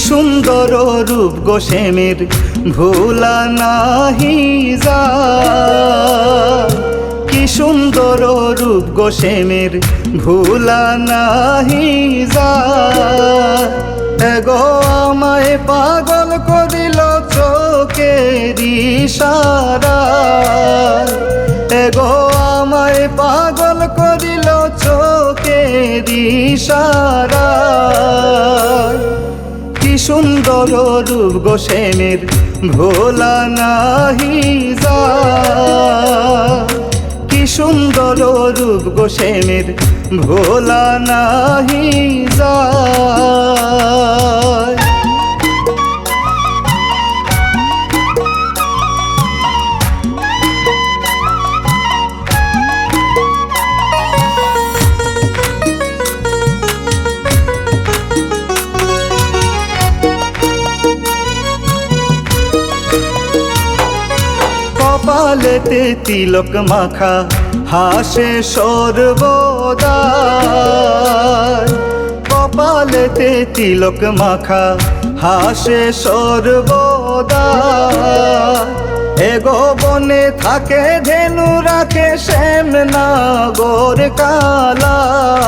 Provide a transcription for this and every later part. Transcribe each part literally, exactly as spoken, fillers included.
সুন্দর রূপ গো শ্যামের, ভোলা নাহি যায়। কি সুন্দর রূপ গো শ্যামের, ভোলা নাহি যায়। এগো আমায় পাগল করিল চোখের ইশারায়। এগো আমায় পাগল করিল চোখের ইশারায়। কি সুন্দর রূপ গো শ্যামের, ভোলা নাহি যায়। কি সুন্দর রূপ গো শ্যামের, ভোলা নাহি যায়। কপালেতে তিলক মাখা, হাসে সর্বদা। কপালেতে তিলক মাখা, হাসে সর্বদা। এগো বনে থাকে ধেনু, রাখে শ্যামনগর কালায়।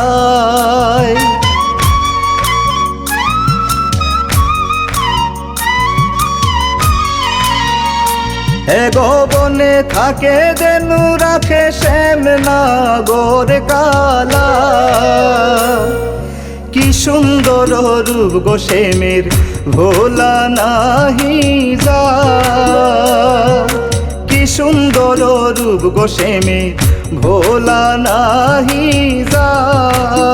এগো বনে থাকে ধেনু, রাখে শ্যামনগর কালায়। কি সুন্দর রূপ গো শ্যামের, ভোলা নাহি যায়। কি সুন্দর রূপ গো শ্যামের, ভোলা নাহি যায়।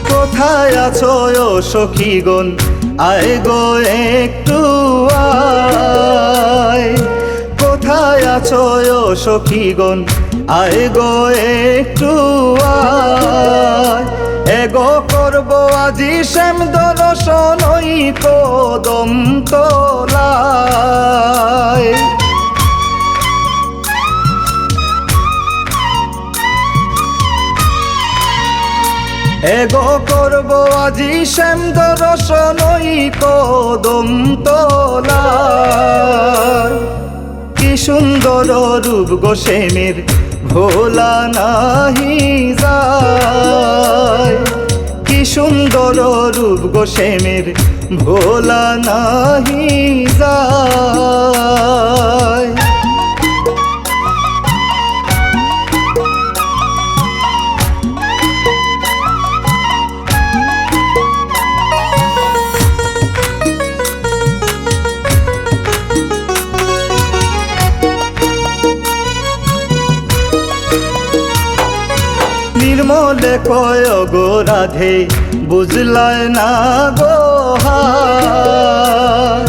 কোথায় আছো ও সখীগণ, আয় গো একটু আয়। কোথায় আছো ও সখীগণ, আয় গো একটু আয়। এগো করব আজি শ্যাম দর্শন ওই কদম তলায়। এগো করব আজি শ্যাম দর্শন ওই কদম তলায়। কি সুন্দর রূপ গো শ্যামের, ভোলা নাহি যায়। কি সুন্দর রূপ গো শ্যামের, ভোলা নাহি যায়। নির্মলে কয় গো রাধে, বুঝলায় না গো হায়।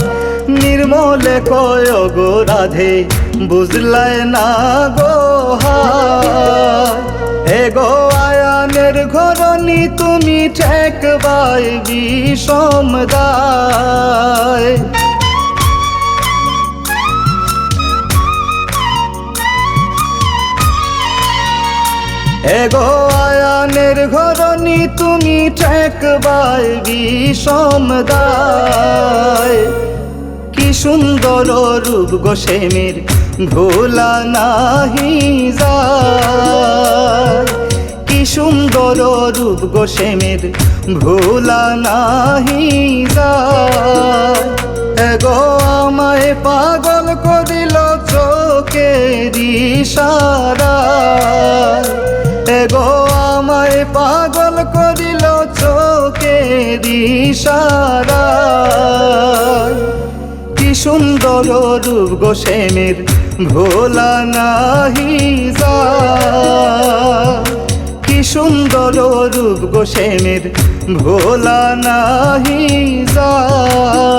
নির্মলে কয় গো রাধে, বুঝলায় না গো হায়। এগো আয়ানের ঘরণী তুমি ঠেকবায় বিষম দায়। এগো আয়ানের ঘরণী তুমি ঠেকবায় বিষম দায়। কি সুন্দর রূপ গো শ্যামের, ভোলা নাহি যায়। কি সুন্দর রূপ গো শ্যামের, ভোলা নাহি যায়। এগো আমায় পাগল করিল চোখের ইশারায়। এগো আমায় পাগল করিল চোখের ইশারায়। কি সুন্দর রূপ গো শ্যামের, ভোলা নাহি যায়। কি সুন্দর রূপ গো শ্যামের, ভোলা নাহি যায়।